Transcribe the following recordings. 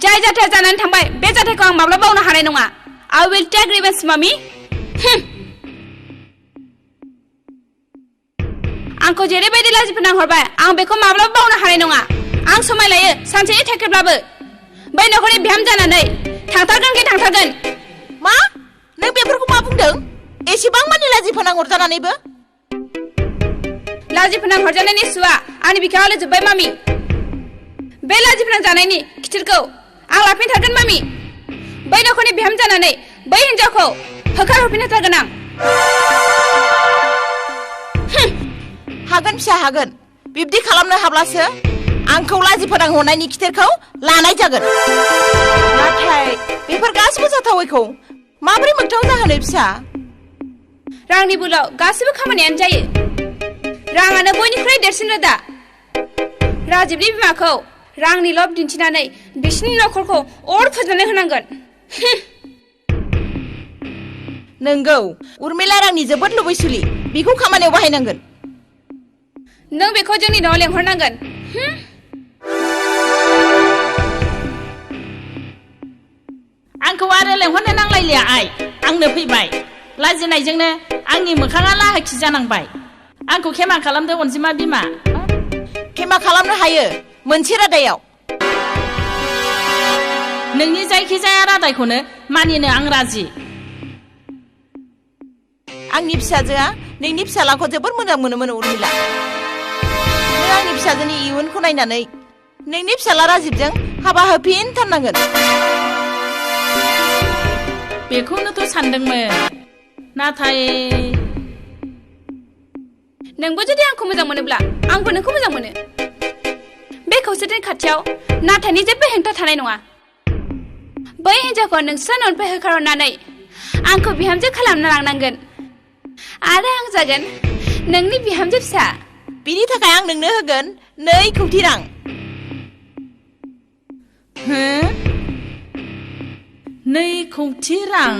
जाय जाथाया जानानै थांबाय बे जाथायखौ आं माब्ला बावनो हानाय नङा I will take revenge mummy आंखौ जेरैबायदि लाजि फोनांहरबाय आं बेखौ माब्लाबा बावनो हानाय नङा आं समाय लायो सानसेनि थाखायब्लाबो बै नखरनि बिहाम जानानै थांथारगोन मा नों बेफोरखौ मा बुंदों एसेबां मानि लाजि फोनांहरजानानैबो लाजि फोनांहरजानायनि सुवा आंनि बिखायाव जोब्बाय मामि बे लाजि फोनांजानायनि खिथिरखौ आं लाफिनथारगोन मामि बै नखरनि बिहाम जानानै बै हिनजावखौ होखारहरफिनथारगोन आं हागोन फिसा हागोन बिब्दि खालामनो हाब्लासो आंखौ लाजि फोनांहरनायनि खिथेरखौ लानाय जागोन नाथाय बेफोर गासिबो जाथावैखौ माबोरै मोगथाङाव जाहोनो फिसा रांनि बुलाव गासिबो खामानियानो जायो राङानो बयनिख्रुइ देरसिन रोदा राजिबनि बिमाखौ रांनि लब दिन्थिनानै बिसिनि नखरखौ अर फोजोंनानै होनांगोन नोंगौ उर्मिला रांनि जोबोद लुबैसुलि बेखौ खामानियाव बाहायनांगोन नों बेखौ जोंनि न'आव लेंहरनांगोन आंखौ आरो लेंहरनो नांलायलिया आइ आंनो फैबाय लाजिनायजोंनो आंनि मोखाङा लाहाखि जानांबाय आंखौ खेमा खालामदो अनजिमा बिमा खेमा खालामनो हायो मोनसे रादायाव नोंनि जायखिजाया रादायखौनो मानिनो आं राजि आंनि फिसाजोआ नोंनि फिसालाखौ जोबोर मोजां मोनोमोन उर्मिला नों आंनि फिसाजोनि इयुनखौ नायनानै नोंनि फिसाला राजिबजों हाबा होफिनथारनांगोन बेखौनोथ' सानदोंमोन नाथाय नोंबो जुदि आंखौ मोजां मोनोब्ला आंबो नोंखौ मोजां मोनो बे खौसेथिनि खाथियाव नाथायनि जेबो हेंथा थानाय नङा बै हिनजावखौ नोंस्रा न'निफ्राय होखारहरनानै आंखौ बिहामजो खालामना लांनांगोन आरो आं जागोन नोंनि बिहामजो फिसा बिनि थाखाय आं नोंनो होगोन 2 कौटि रां 2 कौटि रां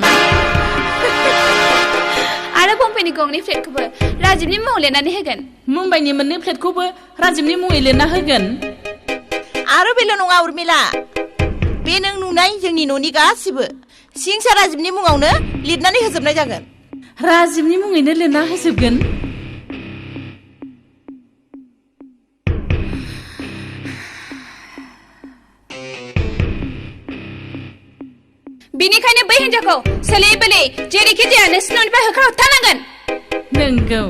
आरो बम्बाइनि गंनै फ्लेटखौबो राजिबनि मुङाव लिरनानै होगोन मुम्बाइनि 2 फ्लेटखौबो राजिबनि मुङै लिरना होगोन आरो बेल' नङा उर्मिला बे नों नुनाय जोंनि न'नि गासिबो सिंसा राजिबनि मुङावनो लिरनानै होजोबनाय जागोन राजिबनि मुङैनो लिरना होजोबगोन बिनिखायनो बै हिनजावखौ सोलै बोलै जेरैखि जाया नोंसिनि न'निफ्राय होखारहरथारनांगोन नंगौ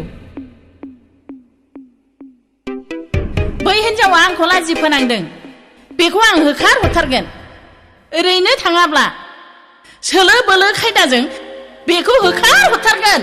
बै हिनजावा आंखौ लाजि फोनांदों बेखौ आं होखारहरथारगोन ओरैनो थाङाब्ला सोलो बोलो खायदाजों बेखौ होखारहरथारगोन